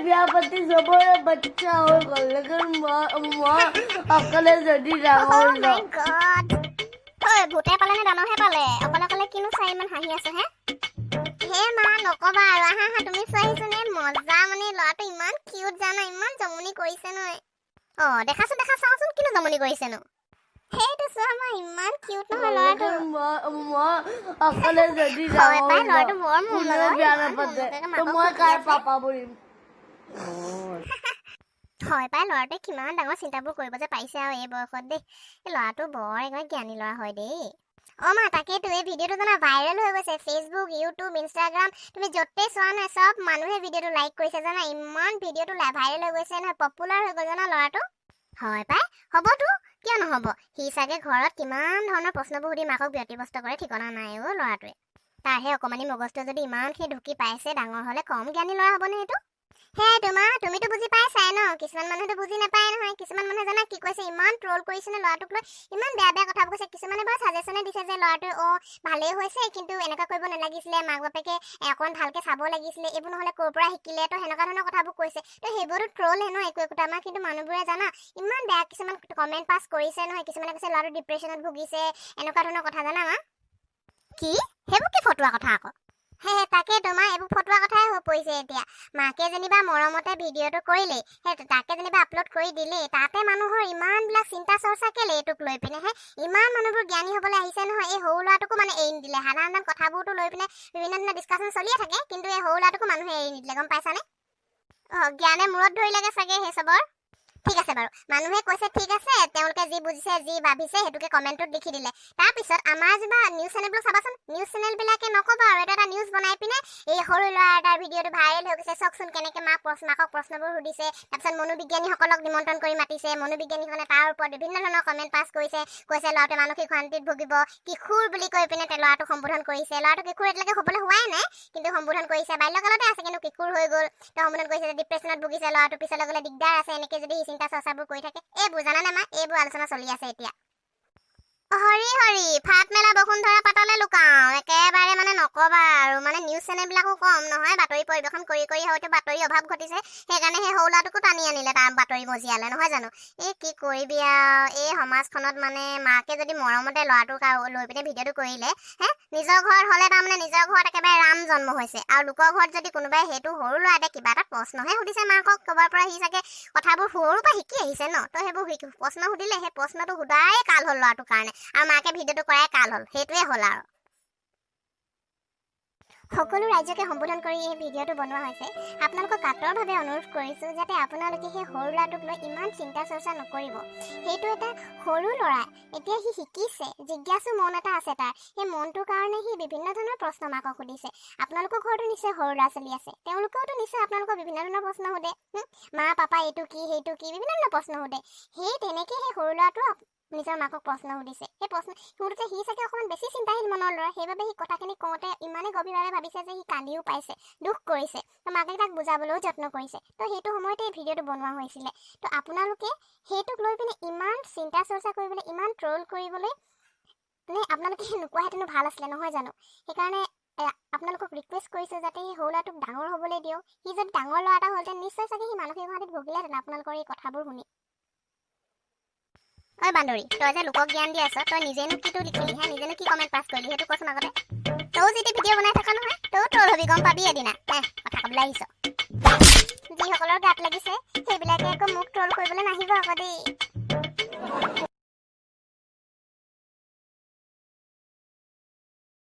বিয়া পাতি চবৰে বাচ্চা হৈ গ'ল, লেকিন মই অকলে যদি ডাঙৰ Oh হৈ my যাওঁ। God. ঐ, ভূতে পালে নে দানহে পালে? অকলে অকলে কিনো চাই ইমান হাঁহি আছো হে? হে মা, নকবা আৰু। আহা আহা, তুমি চোৱাহিচোন। এই মজা, মানে ল'ৰাটো ইমান কিউট জানা, ইমান জমনি কৰিছে নহয়। অ, দেখাচোন, দেখা, চাওঁচোন, কিনো জমনি কৰিছেনো। সেইটো চোৱা মা, ইমান কিউট নহয় ল'ৰাটো? লেকিন মই অকলে যদি হয় ডাঙৰ পাই, হৈ ল'ৰাটো যাওঁ, বৰ মৰম কোনেও লগা। বিয়া ইমান নাপাতে, মৰমকে তো মাকক মই সুধি কাৰ আছে। পাপা বনিম? হয় পাই, ল'ৰাটোৱে কিমান ডাঙৰ চিন্তাবোৰ কৰিব যে পাৰিছে আৰু এই বয়সত দেই। এই ল'ৰাটো বৰ একেবাৰে জ্ঞানী ল'ৰা হয় দেই। অ মা, তাকেইতো, এই ভিডিঅ'টো জানা ভাইৰেল হৈ গৈছে। ফেচবুক, ইউটিউব, ইনষ্টাগ্ৰাম, তুমি য'তেই চোৱা নহয়, চব মানুহে ভিডিঅ'টো লাইক কৰিছে জানা। ইমান ভিডিঅ'টো ভাইৰেল হৈ গৈছে নহয়, পপুলাৰ হৈ গ'ল জানা ল'ৰাটো। হয় পাই, হ'বতো, কিয় নহ'ব? সি চাগে ঘৰত কিমান ধৰণৰ প্ৰশ্নবোৰ সুধি মাকক ব্যতিব্যস্ত কৰে ঠিকনা নাই অ'। ল'ৰাটোৱে, তাৰহে অকণমানি মগজটোৱে যদি ইমানখিনি ঢুকি পাইছে, ডাঙৰ হ'লে কম জ্ঞানী ল'ৰা হ'বনে এইটো? সেয়াই তোমাৰ, তুমিতো বুজি পাইছাই ন? কিছুমান মানুহেতো বুজি নাপায় নহয়। কিছুমান মানুহে জানা কি কৈছে? ইমান ট্ৰল কৰিছে নে ল'ৰাটোক লৈ, ইমান বেয়া বেয়া কথাবোৰ কৈছে। কিছুমানে বাৰু ছাজেশ্যনে দিছে যে ল'ৰাটোৱে ভালেই হৈছে, কিন্তু এনেকুৱা কৰিব নালাগিছিলে, মাক বাপেকে অকণ ভালকে চাব লাগিছিলে, এইবোৰ নহ'লে ক'ৰ পৰা শিকিলে? তো সেনেকুৱা ধৰণৰ কথাবোৰ কৈছে। তো সেইবোৰতো ট্ৰল ন একো একোটা আমাৰ। কিন্তু মানুহবোৰে জানা ইমান বেয়া কিছুমান কমেণ্ট পাছ কৰিছে নহয়। কিছুমানে কৈছে ল'ৰাটো ডিপ্ৰেশ্যনত ভুগিছে, এনেকুৱা ধৰণৰ কথা জানা মা। কি, সেইবোৰ কি ফটোৱা কথা আকৌ? হে তাকে তোমাৰ, এইবোৰ ফটোৱা কথাই হৈ পৰিছে এতিয়া। মাকে যেনিবা মৰমতে ভিডিঅ'টো কৰিলেই, সেই তাকে যেনিবা আপলোড কৰি দিলেই, তাতে মানুহৰ ইমানবিলাক চিন্তা চৰ্চা কেলে এইটোক লৈ পিনে হে? ইমান মানুহবোৰ জ্ঞানী হ'বলৈ আহিছে নহয়। এই সৰু ল'ৰাটোকো মানে এৰি নিদিলে। সাধাৰণ সাধাৰণ কথাবোৰতো লৈ পিনে বিভিন্ন ধৰণৰ ডিছকাশ্যন চলিয়ে থাকে, কিন্তু এই সৰু ল'ৰাটোকো মানুহে এৰি নিদিলে, গম পাইছানে? অঁ, জ্ঞানে মূৰত ধৰিলেগে চাগে সেই চবৰ। ঠিক আছে বাৰু, মানুহে কৈছে ঠিক আছে, তেওঁলোকে যি বুজিছে, যি ভাবিছে, সেইটোকে কমেণ্টত লিখি দিলে। তাৰপিছত আমাৰ যিবা নিউজ চেনেলবোৰ চাবাচোন, নিউজ চেনেলবিলাকে নক'বা আৰু, এইটো এটা নিউজ বনাই পিনে এই সৰু ল'ৰা এটাৰ ভিডিঅ'টো ভাইৰেল হৈ গৈছে, চাওকচোন কেনেকৈ মাকক প্ৰশ্নবোৰ সুধিছে। তাৰপিছত মনোবিজ্ঞানীসকলক নিমন্ত্ৰণ কৰি মাতিছে। মনোবিজ্ঞানীসকলে তাৰ ওপৰত বিভিন্ন ধৰণৰ কমেণ্ট পাছ কৰিছে। কৈছে ল'ৰাটোৱে মানসিক শান্তিত ভুগিব, কিশোৰ বুলি কৈ পিনে ল'ৰাটোক সম্বোধন কৰিছে। ল'ৰাটো কিশোৰ এতিয়ালৈকে হ'বলৈ হোৱাই নাই, কিন্তু সম্বোধন কৰিছে। বাল্যকালতে আছে, কিন্তু কিশোৰ হৈ গ'ল। তো সম্বোধন কৰিছে যে ডিপ্ৰেশ্যনত ভুগিছে ল'ৰাটো, পিছলৈ গ'লে দিগদাৰ আছে এনেকৈ যদি সি চিন্তা চৰ্চাবোৰ কৰি থাকে। এইবোৰ জানানে মা, এইবোৰ আলোচনা চলি আছে এতিয়া। হৰি হৰি, ফাট মেলা বসুন্ধৰা পাতলে লুকাওঁ একেবাৰে, মানে নকবা আৰু। মানে নিউজ চেনেলবিলাকো কম নহয়, বাতৰি পৰিৱেশন কৰি কৰি হয়তো বাতৰি অভাৱ ঘটিছে, সেইকাৰণে সেই সৰু ল'ৰাটোকো টানি আনিলে তাৰ বাতৰি মজিয়ালে, নহয় জানো? এই কি কৰিবি আৰু, এই সমাজখনত মানে মাকে যদি মৰমতে ল'ৰাটোক আৰু লৈ পিনে ভিডিঅ'টো কৰিলে হে, নিজৰ ঘৰত হ'লে তাৰমানে নিজৰ ঘৰত একেবাৰে ৰাম জন্ম হৈছে, আৰু লোকৰ ঘৰত যদি কোনোবাই সেইটো সৰু ল'ৰা এটাই কিবা এটা প্ৰশ্নহে সুধিছে মাকক, ক'ৰবাৰ পৰা সি চাগে কথাবোৰ সৰুৰ পৰা শিকি আহিছে ন, তো সেইবোৰ প্ৰশ্ন সুধিলে, সেই প্ৰশ্নটো সোধাই কাল হ'ল ল'ৰাটোৰ কাৰণে, আৰু মাকে ভিডিঅ'টো কৰাই কাল হ'ল, সেইটোৱে হ'ল আৰু। সকলো ৰাইজকে সম্বোধন কৰি এই ভিডিঅ'টো বনোৱা হৈছে। আপোনালোকক কাতৰভাৱে অনুৰোধ কৰিছোঁ যাতে আপোনালোকে সেই সৰু ল'ৰাটোক লৈ ইমান চিন্তা চৰ্চা নকৰিব। সেইটো এটা সৰু ল'ৰা, এতিয়া সি শিকিছে, জিজ্ঞাসু মন এটা আছে তাৰ। সেই মনটোৰ কাৰণে সি বিভিন্ন ধৰণৰ প্ৰশ্ন মাকক সুধিছে। আপোনালোকৰ ঘৰতো নিশ্চয় সৰু ল'ৰা ছোৱালী আছে, তেওঁলোকেওতো নিশ্চয় আপোনালোকক বিভিন্ন ধৰণৰ প্ৰশ্ন সোধে, মা পাপা এইটো কি, সেইটো কি, বিভিন্ন ধৰণৰ প্ৰশ্ন সোধে। সেই তেনেকৈ সেই সৰু ল'ৰাটো নিজৰ মাকক প্ৰশ্ন সুধিছে। সেই প্ৰশ্ন সোধোতে সি চাগে অকণমান বেছি চিন্তাশীল মনৰ ল'ৰা, সেইবাবে সি কথাখিনি কওঁতে ইমানেই গভীৰভাৱে ভাবিছে যে সি কান্দিও পাইছে, দুখ কৰিছে। তো মাকে তাক বুজাবলৈও যত্ন কৰিছে। তো সেইটো সময়তে এই ভিডিঅ'টো বনোৱা হৈছিলে। তো আপোনালোকে সেইটোক লৈ পিনে ইমান চিন্তা চৰ্চা কৰিবলৈ, ইমান ট্ৰল কৰিবলৈ মানে আপোনালোকে নোকোৱাহেঁতেনো ভাল আছিলে, নহয় জানো? সেইকাৰণে আপোনালোকক ৰিকুৱেষ্ট কৰিছোঁ যাতে সেই সৰু ল'ৰাটোক ডাঙৰ হ'বলৈ দিয়ক। সি যদি ডাঙৰ ল'ৰা এটা হ'লহেঁতেন, নিশ্চয় চাগে সি মানসিক অশান্তিত ভুগিলেহেঁতেন আপোনালোকৰ এই কথাবোৰ শুনি। ঐ বান্দৰী, তই যে লোকক জ্ঞান দি আছ, তই নিজেনো কিটো লিখিলি হে? নিজেনো কি কমেণ্ট পাছ কৰিলি, সেইটো কচোন আগতে। তয়ো যিটো ভিডিঅ' বনাই থাকা নহয়, তয়ো ট্ৰল হবি, গম পাবি এদিনা। হে, কথা ক'বলৈ আহিছ। যিসকলৰ গাত লাগিছে, সেইবিলাকে আকৌ মোক ট্ৰল কৰিবলৈ নাহিব আকৌ দেই।